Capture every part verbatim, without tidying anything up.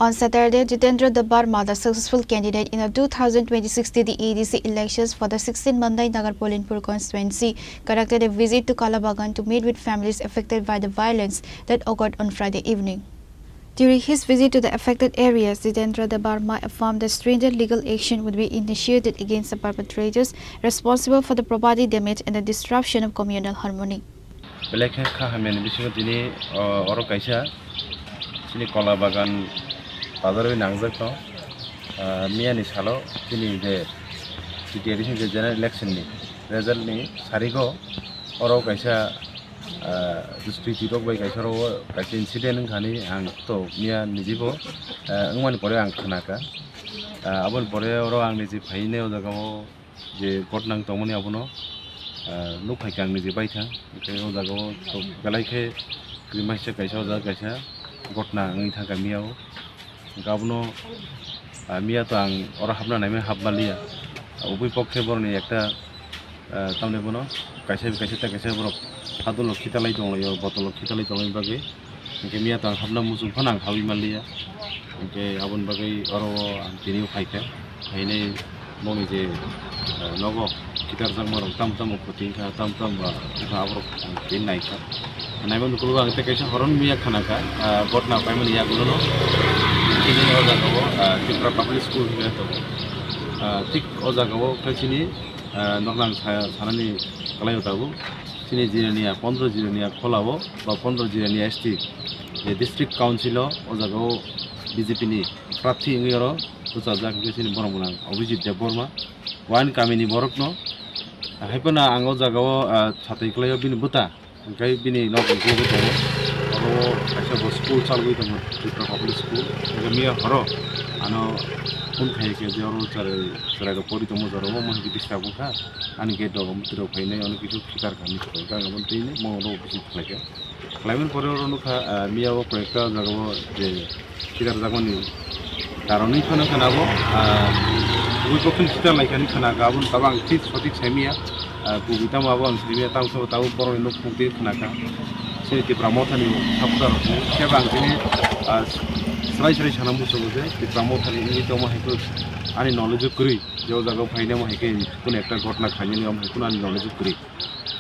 On Saturday, Jitendra Debbarma, the successful candidate in the two thousand twenty-six T T A D C elections for the sixteen Mandai Nagar Polinpur constituency, conducted a visit to Kalabagan to meet with families affected by the violence that occurred on Friday evening. During his visit to the affected areas, Jitendra Debbarma affirmed that stringent legal action would be initiated against the perpetrators responsible for the property damage and the disruption of communal harmony. Belai khe kha hamyani bisingo tini, o, oro kaisa chini kola bagan bazar bai nangjak tong. Ah, miyani salo chini je T T A D C ni je general election ni result ni sarigo oro kaisa, ah, duskritirok bai kaisa oro kaisa incident wngkha hinwi ang to miya nijibo, ah, wngmani pore ang khnakha. Ah, aboni pore oro ang niji phainai o jaga o je gotna wng tongmani abono, ah, nukphai kha ang niji baithang. Hwnkhe o jaga o to belai khe kwrwi maisa kaisa o jaga kaisa gotna wngwi thangkha miya o. Hwnkhe abono, ah, miya to ang oro hapna naimani hapma liya. Ubui pok khe borokni ekta, ah, tamni bono kaisa kaisa ta kaisa borok hadolo khitalai tonglaio, botolo khitalai tonglaini bagwi. Hwnkhe miya to ang hapna muchung phano ang habwi manliya. Hwnkhe aboni bagwi oro ang tini phaikha. Phainai boni je, eh, nogo khitarjakmarok tam tamo khoti wngkha, tam tam ba wngkha, aborok ang tini naikha. Naimani ukologo ang tei kaisa horono miya khanakha, ah, gotna paimani yagulono. Chini o jagao, ah, Tripura Public School hinwi tongo. Ah, thik o jagao khe chini, ah, noknang sa-, sanani kwlaio tabuk. Chini Jirania, pondro Jirania Kholao ba pondro Jirania S T, je District Council o, o jagao B J P ni prarthi wngwi oro bwchajak hwnkhe chini borok mwnang Abhijit Debbarma. Wani kamini borokno, haiphano ang o jagao, ah, satwi kwlaio bini bwta, hwnkhe bini nok uklogo tongo. Oro kaisa bo school chalogwi tongo, Tripura Public School. Hwnkhe miya horo ano phone khai khe je oro chwrai, chwrairok pori tongma jorao, omo hwnkhe disturb wngkha. Ani gate rok mwtwirok phainai, ono kisu khikar kha, miss call kha, ang abo twi mo oro office khlai kha. Khlaimani pore oro nukha, ah, miya o koyekta jagao je khitarjakmani karonwi phano khana abo, ah, bui pokhin khitar laikha hinwi khana kha, aboni tabuk ang thik sothik sai miya, ah, kubui tamo abo ang sini miya, tamo sabo tabuk borokni nuk phung twi khana kha. Chini Tipra Mothani supporter rok hinwi, phiya ba ang chini, ah, swrai swrai sana muchungo je Tipra Mothani wngwi tongma hai khe ani knowledge o kwrwi, je o jagao phainai mo hai khe kunu ekta ghotna khainani omo hai kunu ani knowledge o kwrwi.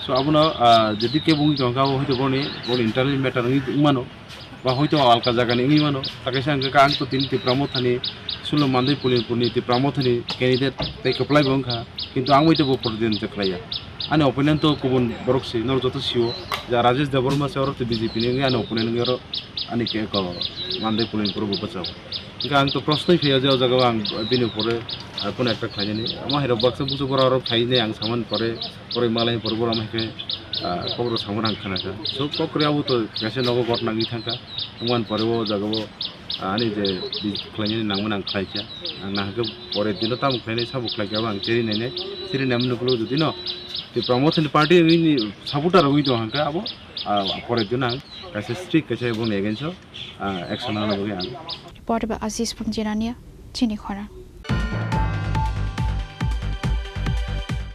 So, abono, ah, jodi kebo wngwi tongkha, abo hoito boni, boni internal matter wngwi wngmano, ba hoito alka jagani wngwi mano. Takaisa hwnkhe ang to tini Tipra Mothani, Sulo Mandai Pulinpurni Tipra Mothani candidate tei kwplai bo wngkha, kintu ang bai teibo protinidhitw khlaiya. Ani opponent to kubun borok se, norok joto sio, ja Rajesh Debbarma se, oro to B J P ni wngwi ani opponent wngwi oro ani ke ko Mandai Pulinpur bo bwchao. Hwnkhe ang to prosnoi phaiya je o jagao ang bini upore, ah, kunu ekta khlainani. Omo hai rok baksa busu borok rok phainai ang samani pore, pore malai pore borok omo hai khe, ah, kok rok samani ang khna kha. So kok rok abo to kaisa nogo ghotna wngwi thang kha. Wngmani pore o jagao, ah, ani je bi-, khlainani nangmani ang khlai kha. Ang nahakhe pore dino tamo khlainai sabo khlai kha abo ang cheri nainai. Cheri naimani ukologo jodi no Tipra Mothani party wngwi ni supporter wngwi tong hang kha abo, ah, pore dino ang kaisa strict kaisa boni against o, ah, action nana bagwi ang. Reporter by Aziz Pumjirania, chini khorang.